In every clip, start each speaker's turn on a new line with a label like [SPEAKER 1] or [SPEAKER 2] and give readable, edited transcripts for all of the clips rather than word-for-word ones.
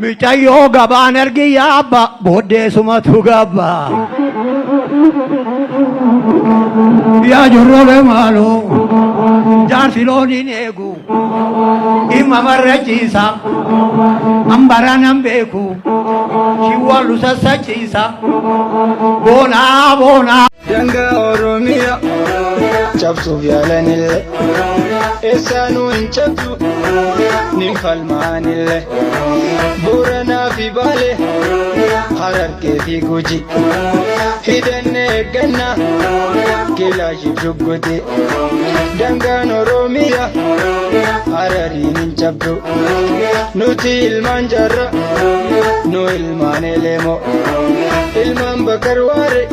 [SPEAKER 1] Micayyoo gabaan ergi yaabba booddeesumatu gabba. Yaa jorrolee maaloo jaarsi loon hin eegu dhimma marrachiisa hambara nan beeku shiwwallu sassachiisa boonaa boonaa.
[SPEAKER 2] Dangaa Oromiyaa cabsuuf yaalanillee eessaanuu hin cabdu ni falmaanillee Booranaa fi Baalee Harargee fi Guji hidhannee eeggannaa kilaashiif shugguti dangaan Oromiyaa Harariin hin cabdu nuti ilmaan jaarraa nu ilmaan Elemoo ilmaan Bakar Waare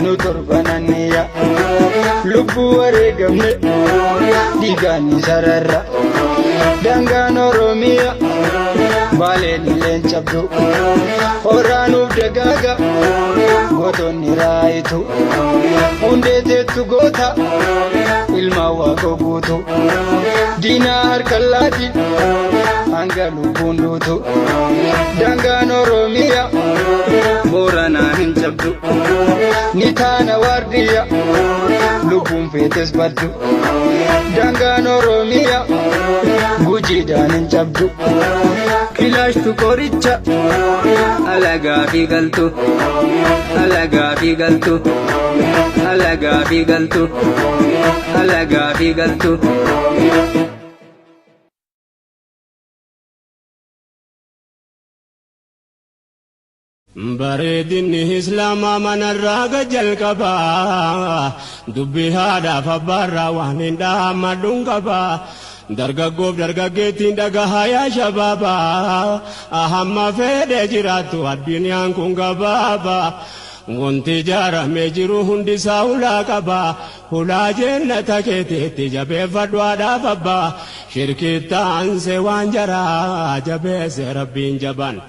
[SPEAKER 2] nu torbananniya lubbuu wareegamne dhiigaan ni sararra dangaan Oromiyaa Baaleen illeen cabdu horaanuuf dagaaga gootonni raayitu hundee teettu goota ilmaan waaqoo guutu diinaa harka laati hanga lubbuun duutu dangaan Oromiyaa Booranaan hin cabdu ni taana waardiyya lubbuun feetes baddu dangaan Oromiyaa Gujiidhaan hin cabdu
[SPEAKER 3] Kilaashtu qoricha alagaa fi galtu alagaa fi galtu alagaa fi galtu alagaa fi galtu.
[SPEAKER 4] Bareedinni Islaamaa manarraa gad jalqaba. Dubbii haadhaaf abbaarraa waan hin dhaammadhuun qaba. Dargaggoof dargaggeettiin dhagahaa yaa shabaaba. Hamma fedhe jiraattu addunyaan kun gabaaba. Wanti ijaaramee jiru hundisaa hulaa qaba. Hulaa jennata keetiitti jabeeffadhu haadhaaf abbaa. Shirkitti aansee waan jaraa jabeesse rabbiin jabaan.